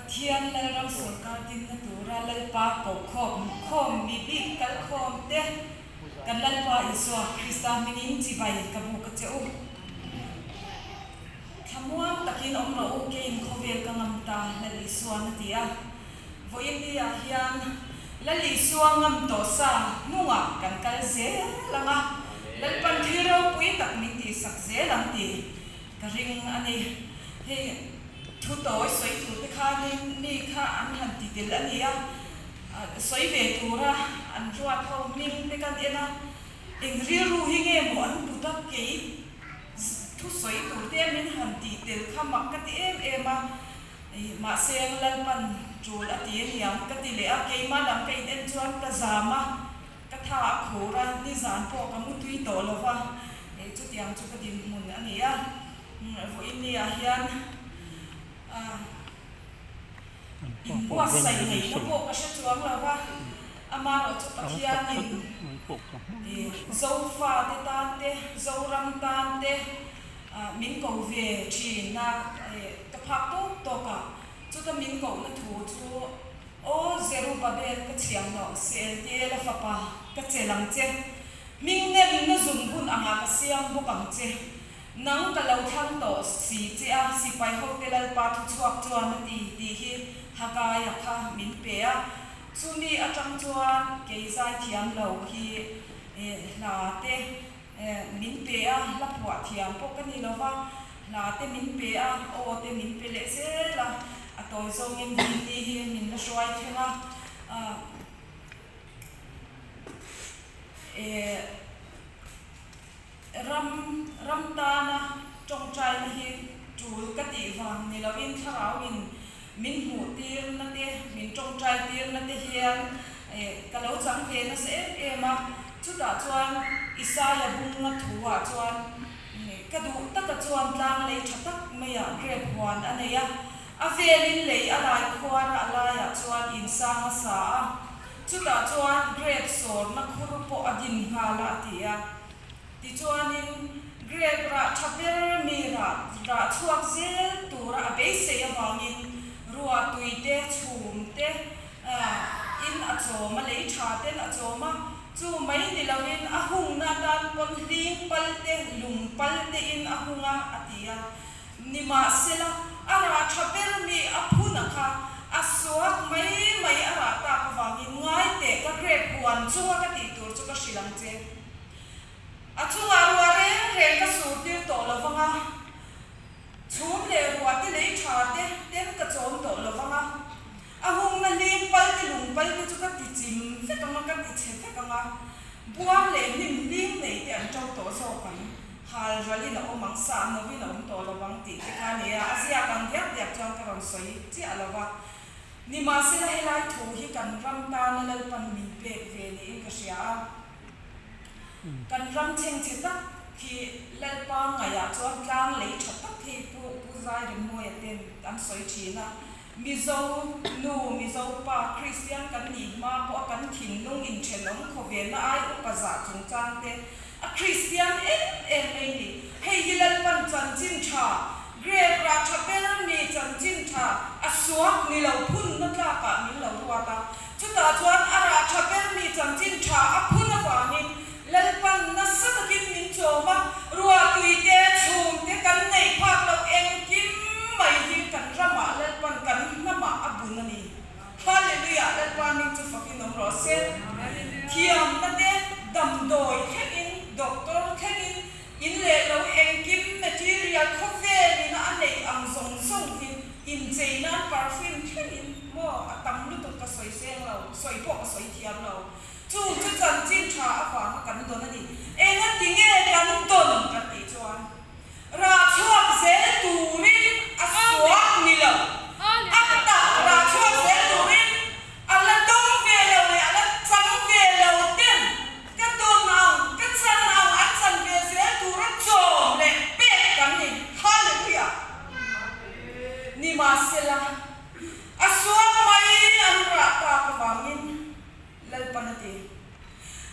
Pathian Lalram sawrkar dinna tura Lalpa kohkhawm khawm mi bik kalkhawm te kan Lalpa Isua Krista hmingin chibai ka buk a che u. Thlamuang takin awm rawh u, keiin khawvel ka ngam ta, Lal Isuan a ti a. Vawiin ni ah hian Lal Isua ngam tawh sa hnungah kan kal zel ang a, Lalpan thil ropui tak min tihsak zel ang tih Ka ring a ni. Hei thu tawi sawi tur te khanin mi kha an han ti tel a ni a, sawi ve tura an ruat ho hming te kan en a, eng rilru hi nge maw an put a, kei thu sawi tur te min han tih tel kha mak ka ti em em a, mahse Lalpan tul a ti a niang ka ti leh a, keimah lam ka in en chuan ka zam a. Ka tha a khur a, nizan pawh ka mutui tawh lo va, chutiang chu ka dinhmun a ni a. Vawiin niah hian inbuatsaih neihna pawh ka hre chuang lo va, amaherawh chu Pathianin Zofate tan te, Zoram tan te min ko ve thin a, ka phak tawk tawk a, chuta min kohna thu chu Aw Zerubbabel, ka thiam loh, Sealtiela fapa, ka chelh ang che. Hming nemna zung hun angah ka siam bawk ang che. Nang ka lo thlang tawh si che a, sipai hote Lalpa thuchhuak chuan a ti, tih hi Hagaia kha min pe a. Chumi atang chuan kei zaithiam lo hi hla te Min pe a, hla phuah thiam pawh ka ni lo va, hla te min pe a, aw te min pe leh zel a, a tawi zawngin Dini hi min la hruai thleng a, eh, ram, ram tana tawngtaina hi tul ka tih vang ni lovin thlarauin Min hmuh tirna te, min tawngtai tirna te hian ka lo chang ve nasa em em a. Chutah chuan Isaia bunga thuah chuan ka duh taka chuan tlang lei tha tak maiah grape huan a nei a. A velin lei a lai khuar a, a laiah chuan insang a sa a. Chutah chuan grape sawrna khur pawh a din nghal a, a ti a. Tichuanin, grape rah tha ber mi rah rah chhuak zel tura a beisei avangin ruah tui te, chhum te in a chawm a, lei tha ten a chawm a, chu mai ni loin a hungna atan pawn hling pal te, lung pal te in a hung a, a ti a. Nimahsela, a rah tha ber mi a phun a kha a suak mai mai a rah tak avangin ngai teh ka grape huan chunga ka tih tur chu ka hrilh ang che. A chungah ruah reng reng ka sur tir tawh lo vang a, chhum leh ruah te lei tha te ten ka chawm tawh lo vang a, a hungna hling pal te lung pal te chu ka ti chim vek ang a, ka ti chhe vek ang a, buar leh hnim hling nei te an to tawh zawk ang, hal ralin a awm ang, sah novin a awm tawh lo vang tih te kha a ni a, a ziak ang diak diak chuan ka rawn sawi chiah lo va. Nimahsela helai thu hi kan ram tana Lalpan min pek ve niin ka hria a. Kan ram chhengchhe tak hi Lalpa ngaihah chuan tlang lei tha tak hi Pu Pu Zairemmawia ten an sawi thin a. Mizo nu, Mizo pa, Kristian kan nih hma pawh a kan thinlung inthenawm khawvelna ai upa zah chungchang te a Kristian em em mai ni. Hei hi Lalpan chanchin tha, grape rah tha ber mi chanchin tha a suak ni lo phunna tlakah min lo ruat a. Chutah chuan a rah tha ber mi chanchin tha a phun avangin Lalpan nasa takin min chawm a, ruahtui te, chhum te kan neih phak loh engkim mai hi kan ramah Lalpan kan hnamah a bun a ni. Hallelujah! Lalpa hming chu fakin awm rawh se. Thiamna te, damdawi thlengin, doctor thlengin, in leh lo engkim material khawvelin a neih ang zawng zawng hi inchei nan perfume thlengin maw a tam lutuk ka sawi seng lo, sawi pawh ka sawi thiam lo. Chu chu chanchin tha avanga kan dawn a ni. Engati nge kan dawn kan tih chuan Rah chhuak zel turin a suak ni lo. A tak rah chhuak zel turin a la dawng ve lo leh a la chang ve lo ten ka dawn ang, ka chan ang, an chan ve zel tura chawm leh pek kan ni. Hallelujah! Nimahsela, a suak mai an rah tak avangin Lalpan a ti.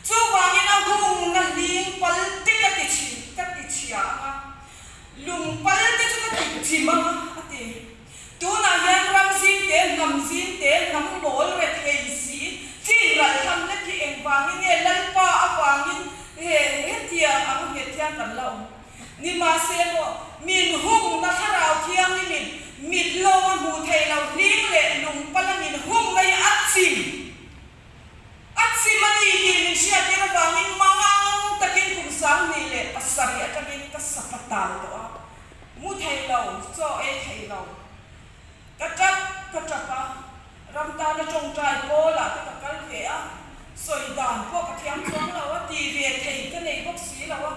Chuvangin a hungna hling pal te ka ti chhi, ka ti chhia ang a, lung pal te chu ka ti chim ang a, a ti. Tunah hian ram zing te Nimahse maw, min hungna Thlarau Thianghlimin mit lawnga hmuh theih loh hling leh lungpala min hungna hi a chim. A chim a ni tih min hriattir avangin mangang takin kum 27 atangin ka sapa tal tawh a, mu thei lo, chaw ei thei lo. Ka tap ka tap a, ram tana tawngtai pawlah te ka kal ve a, sawi dan pawh ka thiam chuang lo a, ti ve thei ka nei bawk si lo a,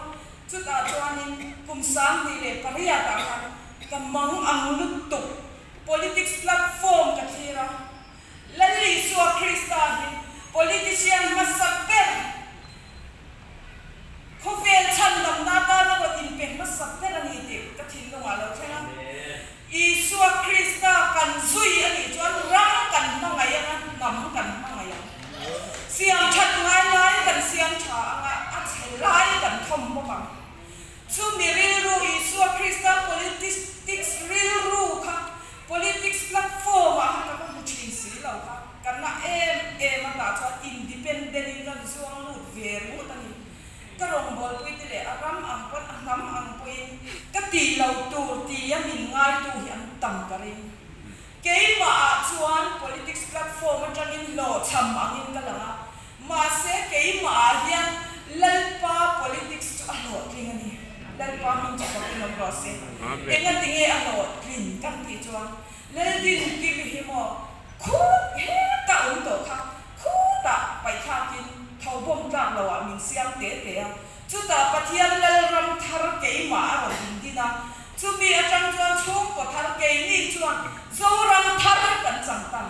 chutah chuanin kum 28 ah khan ka mang ang lutuk politics platform ka thlir a, Lal Isua Krista hi politician hmasa ber, khawvel chhandamna atana rawn inpe hmasa ber a ni tih ka thinlungah a lo thleng a. Isua Krista kan zui a nih chuan ram kan hmangaih anga hnam kan hmangaih ang. Siam that ngai lai kan siam tha anga a chhe lai kan thawm bawk ang. Chumi rilru Isua Krista politics rilru kha Politics platform ah khan ka va hmu thin si lo kha, ka na em em a tah chuan independent in ka zuang lut ve ringawt a ni. Ka rawngbawlpui te leh a ram ang pawn a hnam ang pawhin ka tih lo tur ti a min ngaitu hi an tam ka ring. Keimah ah chuan politics platform atangin hlawhchham angin ka lang a, Mahse, keimah ah hian Lalpa politics chu a hlawhtling a ni. Lalpa hming chu fakin awm rawh se. Engatinge a hlawhtlin kan tih chuan Laldin Kimi hi maw khut hetah awm tawh kha khutah paihthlakin tho bawm tlak lo ah min siam te te a. Chutah Pathian Lalram thar keimah a rawn indin a, chumi atang chuan chhungkaw thar keini chuan Zoram thar kan chang ta.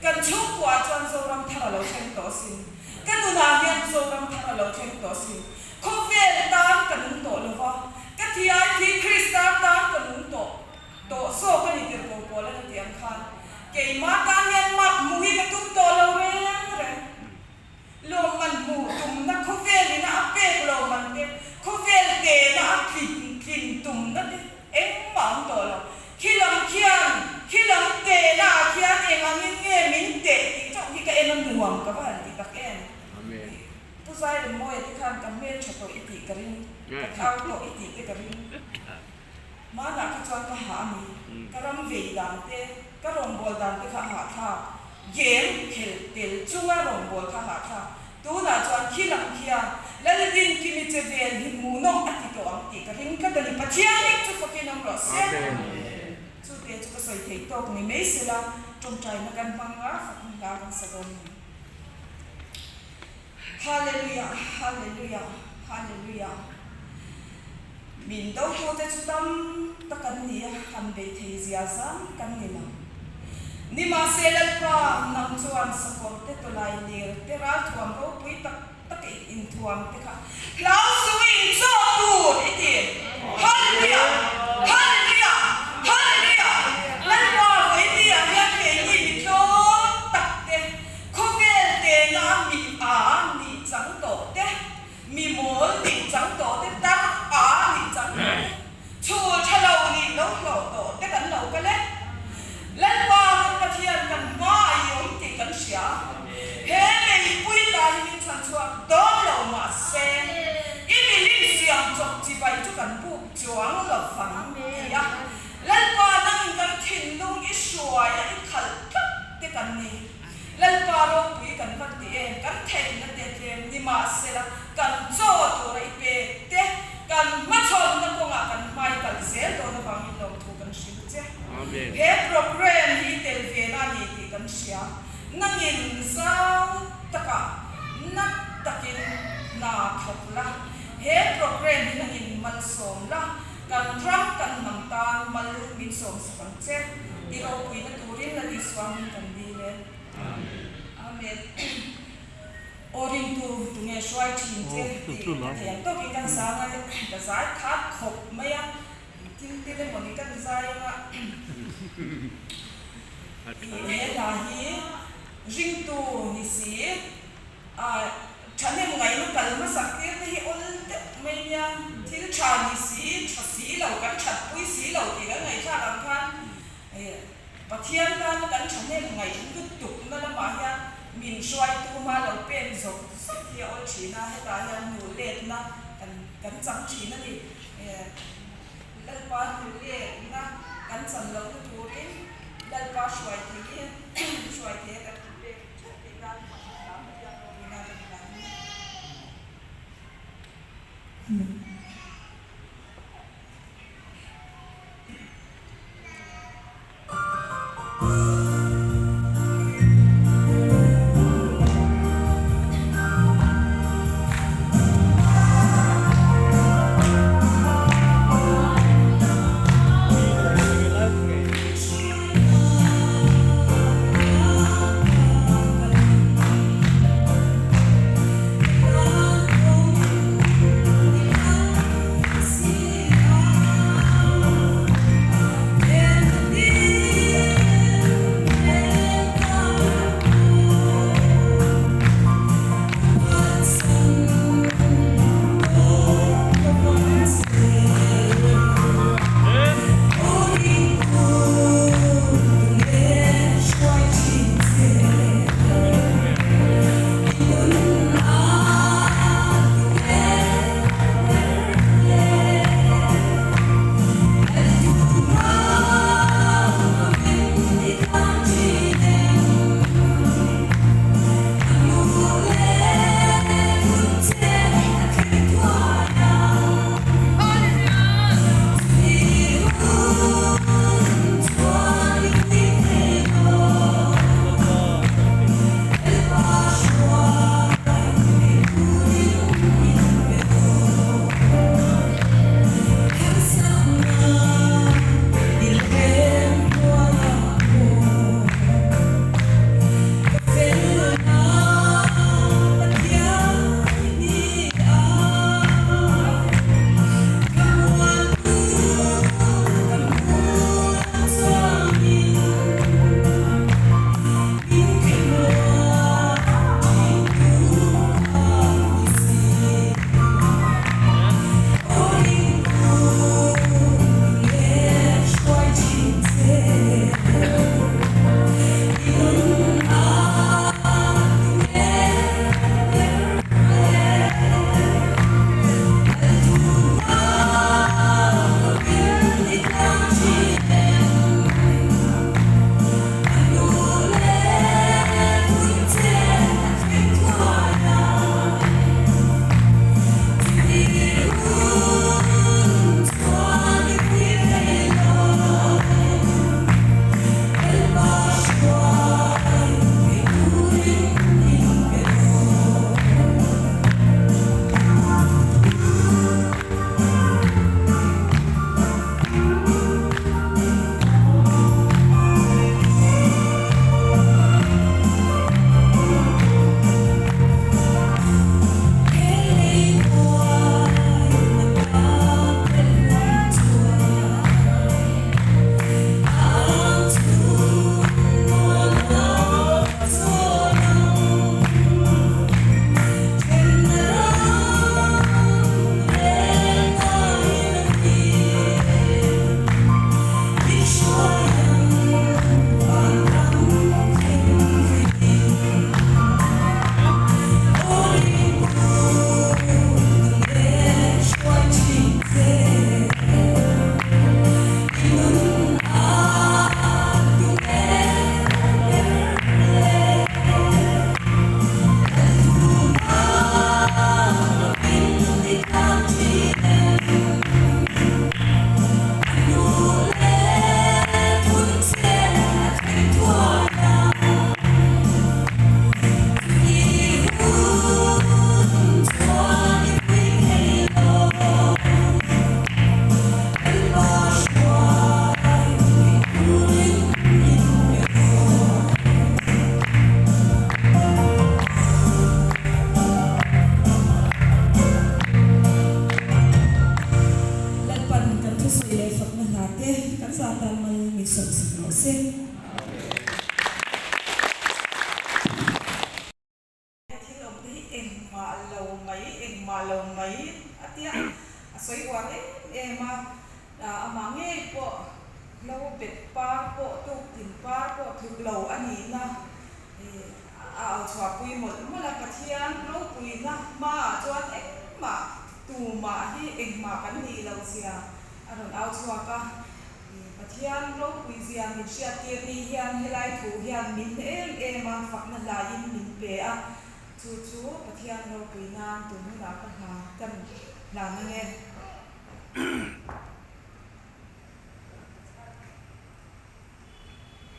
Kan chhungkuah chuan Zoram thar a lo thleng tawh asin. Ka nunah hian Zoram thar a lo thleng tawh asin. Khawvel tan ka nung tawh lo va, ka thiai thi Krista tan ka nung tawh tawh zawk a ni tirh ko pawl a ni tih ang khan keimah tan hian mak hmuh hi ka tum tawh lo reng reng. Lawmman hmuh tumna khawvel ina a pek lawmman te, khawvel tena a tlin tlin tumna te engmah awm tawh lo. Khi lam khian, khi lam tena ah khian eng angin nge min teh tih chauh hi ka en a nuam ka va han ti tak em. Pu Zairemmawia te khan ka hmel tha tawh i tih ka ring, ka thau tawh i tih te ka ring. Hmanah kha chuan ka hah a ni. Ka ram vei dan te, ka rawngbâwl dan te kha a hahthlâk. Game khel tel chunga rawngbâwl kha a hahthlâk. Tunah chuan khi lam khian Laldin Kimi che vel hi hmuhnawm a ti tawh ang tih ka ring tlat a ni. Pathian mek chu fakin awm rawh se. Chu te chu ka sawi thei tawk ni mai sela, tawngtaina kan hmang a, fakna hla kan sa dawn ni. Hallelujah, Hallelujah, Hallelujah. Min dotute chu tam tak an ni a, han bei thei zia zang kan ni lo. Nimahse Lalpa, nang chuan sakawr te tawlai lir te ralthuam ropui tak tak i inthuam te kha hlau suh i inchaw tur i ti. Hallelujah! Hallelujah! Hallelujah! Lalpa vawinia hian keini mi tlawm tak te, khawvel tena mi a nih chang tawh te, Mi mawl nih chang tawh te, tar a nih chang tawh te, chhul tha lo nih lo hlawh tawh te kan lo kal e. Lalpa kan Pathian kan hma a i awm tih kan hria. He meipui ta hi min chhan chhuak dawn lo mahse, i milim siam chawp chibai chu kan buk chuang lo vang ti a. Lalpa nangin kan thinlung i hruai a i khalh tlat te kan ni. Lalpa ropui kan van ti em, kan theihna te tlem nimahsela kan chaw tura i pek te, kan hmachhawnna kawngah kan hmai kal zel dawn avangin lawmthu kan hrilh che. He program hi i tel ve na a ni tih kan hria. Nangin zau takah na takin hna thawk la, he program hi nangin malsawm la, kan ram kan hnam tan mal min sawmsak ang che. I ropuina turin Lal Isua hming kan dil e. Amen. Aw ringtu tunge hruai thin che tih ka thei ang tawkin kan zang a, ka zai khat khawp mai a, thil tir emaw ni kan zai anga he hla hi ringtu ni si a thahnem ngaihna kal hmasak tir te hi awl deuh mai nia, thil tha ni si, tha si lo, kan that pui si lo tih kan ngaihthlak ang khan Pathian tana kan thahnem ngaih lutukna lamah hian min hruaitu hma lo pen zawk zawk hi a awl thin a, hetah hian hmuh letna kan kan chang thin a ni. Lalpa hnuletna kan chan lohna turin Lalpa hruai theihin hruai thei a kan inpek theuh theih nan fakna hla Pathian ropuina kan hlan a ni. Lalpan kan thusawi leh fakna hna te kan zah tan mal min sawmsak rawh se. He thil awm te hi engmah lo mai, engmah lo mai a tia a sawi uar em em a, amah ngei pawh hlo bet par pawh tuktin par pawh tluk lo a nihna a au chhuahpui mawlh mawlh a, Pathian ropuina hmaah chuan engmah tumah hi engmah kan nih loh zia a rawn au chhuak a. Pathian ropui zia min hriattir ni hian helai thu hian min em em a, fakna hlaiin min pe a. Chu chu Pathian ropui nan tun hunah ka hla kan hlan ange.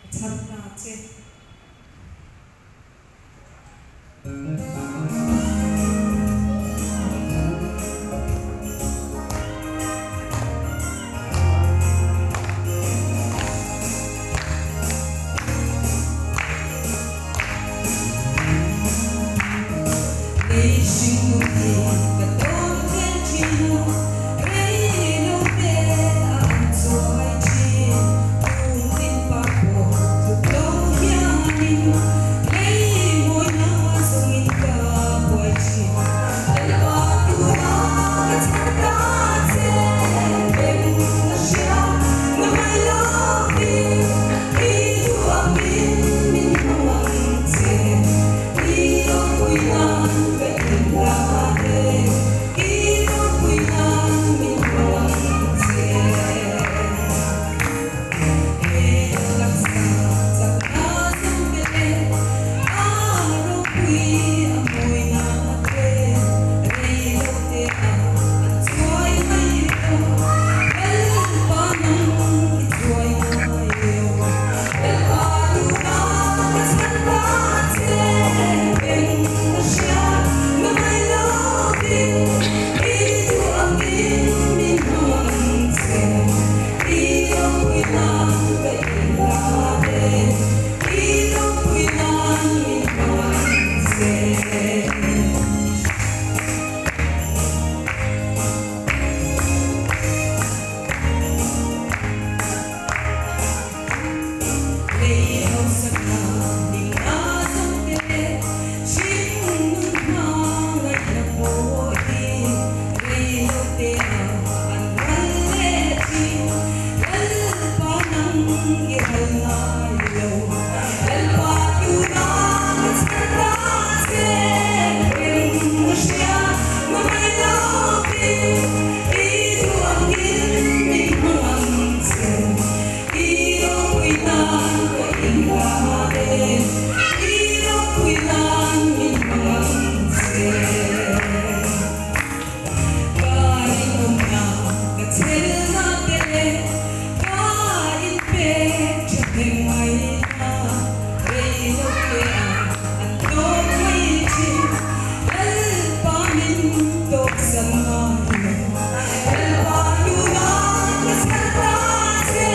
Ka chhan ta che. Lei hring nun hi ka tawn tel thin a, rei lo te a an chuai thin. Kum tin pa pawh tluk lo hianin lei mawina zawngin ka buai thin. Lalpa tura ka chhan ta che, beng ka hria na mai lovin i duh angin min hmu ang che. I ropui nan ka inla e, i ropui nan min hmu ang che. He taksa chakna zawng te leh a ropui a mawina te rei lo te a an chuai mai lo. Lalpa nang i chuai ngai lo. Lalpa tuna ka chhan ta che, eng ka hria na mai lovin i duh angin min hmu ang che. I ropui nan ka inla e, i ropui nan min hmu ang che. Lei hausakna hlimna zawng te leh hringnun hma ngaihna pawh hi rei lo te ah an ral leh thin. Lalpa nang i ral ngai lo. Lalpa tuna ka chhan ta che, eng ka hria na mai lovin i duh angin min hmang ang che. I ropui nan ka inla e, i ropui nan min hmang ang che. Ka rinawmna ka chelna te leh ka inpek tha hnem mai na, rei lo te ah an tawk mai thin. Lalpa min tawk san ngai lo. Lalpa tuna ka chhan ta che,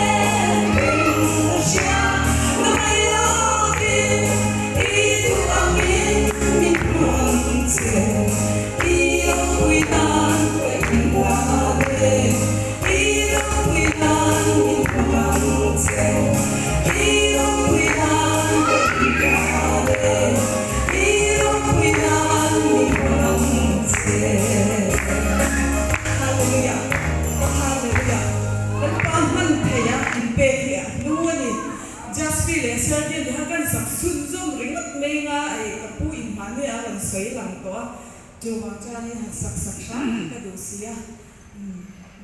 eng ka hria na mai lovin i duh angin min hmu ang che. I ropui nan ka inlan e, i ropui nan min hmu ang che. I ropui nan ka inlan e, i ropui nan min hmu ang che. Hallelujah! Aw Hallelujah! Lalpa hman thei a inpek hi a hnu a ni. Jaspi leh Sergei ni kha kan sak chhunzawm ringawt mai nga ei ka pu inhmahni a rawn sawi lang tawh a, chuvang chuanin han sak sak hram hi ka duh si a.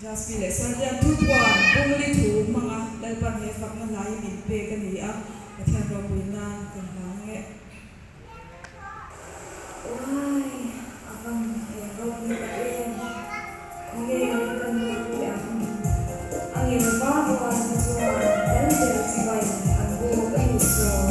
Jaspi leh Sergei thupuan bungli thu hmanga Lalpan he fakna hlai min pek a ni a, Pathian ropui nan kan hlang nge. Uai, a van eng ropui tak em! Khawnge kan va kal lut teh ang? A ngel var rual te chuan lal ber chibai an bawk a nih saw.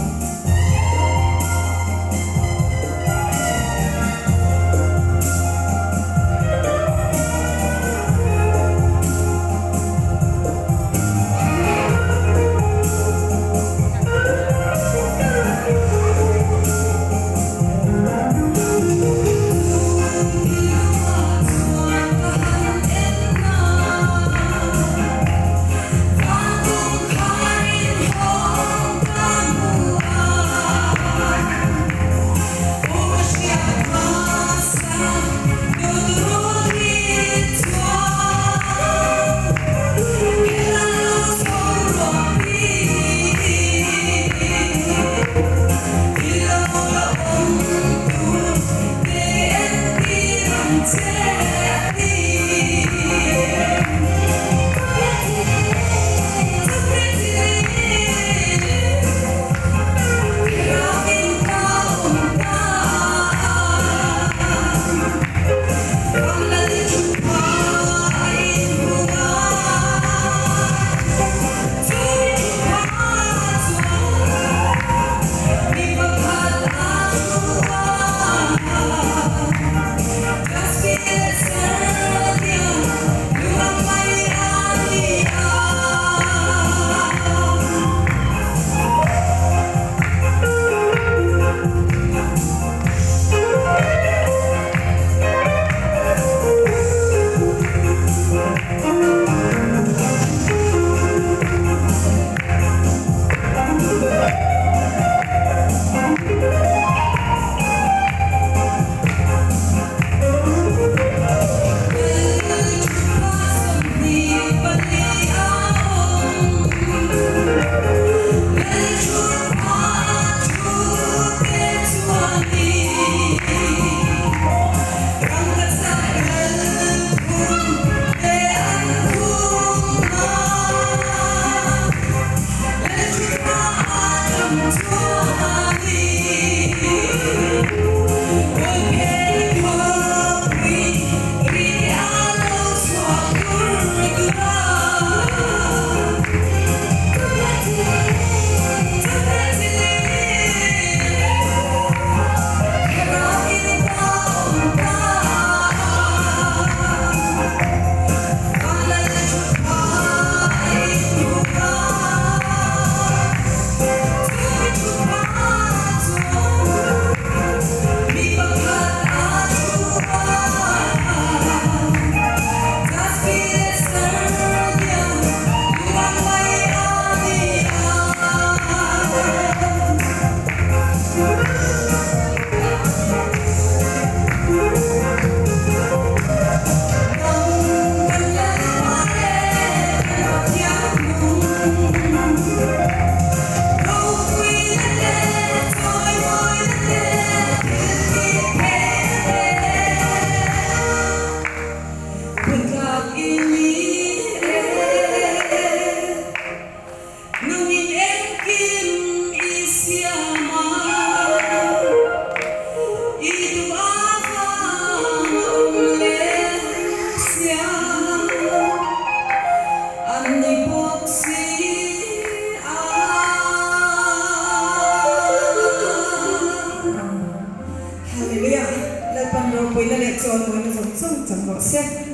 Lalpan ropuina leh chawlmawina zawng zawng chang rawh se.